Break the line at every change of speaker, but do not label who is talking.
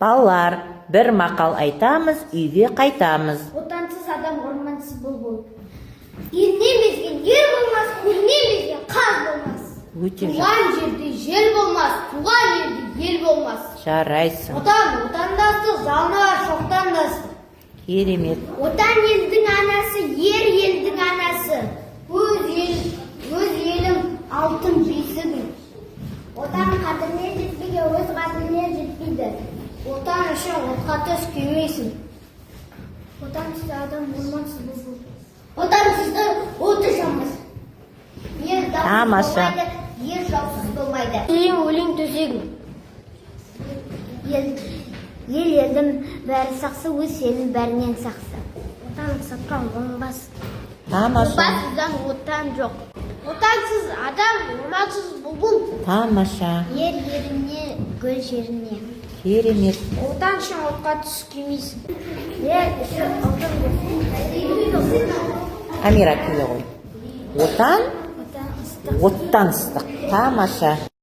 Балалар, бір мақал айтамыз, үйге қайтамыз.
Отансыз адам — ормансыз бұлбұл. Елінен безген ер болмас, көлінен безген қаз болмас.
Өте жақсы.
Туған жерде жел болмас, туған жерде ел болмас.
Жарайсың.
Отан отандастық, жалыны бар шоқтан да ыстық.
Керемет.
Отан — елдің анасы, ер — елдің анасы. Өз ел, өз елім — алтын бесігім. Отан қадіріне жетпеген өз қадіріне жетпейді. Отан үшін отқа түс, күймейсің. Отансыз адам — ормансыз бұлбұл. Отансыздың оты жанбас. Ер даусыз
Тамаша.
болмайды, ер жаусыз болмайды. Өлең — өлең төсегім. Ел, ел елдің бәрі сақсы, өз елің бәрінен сақсы. Отан сатқан оңбас.
Тамаша.
Отбасыдан отан жоқ. Отансыз адам — ормансыз бұлбұл.
Тамаша.
Ер еріне, гүл жеріне.
Керемет.
Отан үшін отқа түс, күймейсің. Ер үшін алтын.
Амира, келе ғой. Отан
Отан ыстық.
оттан ыстық. Тамаша.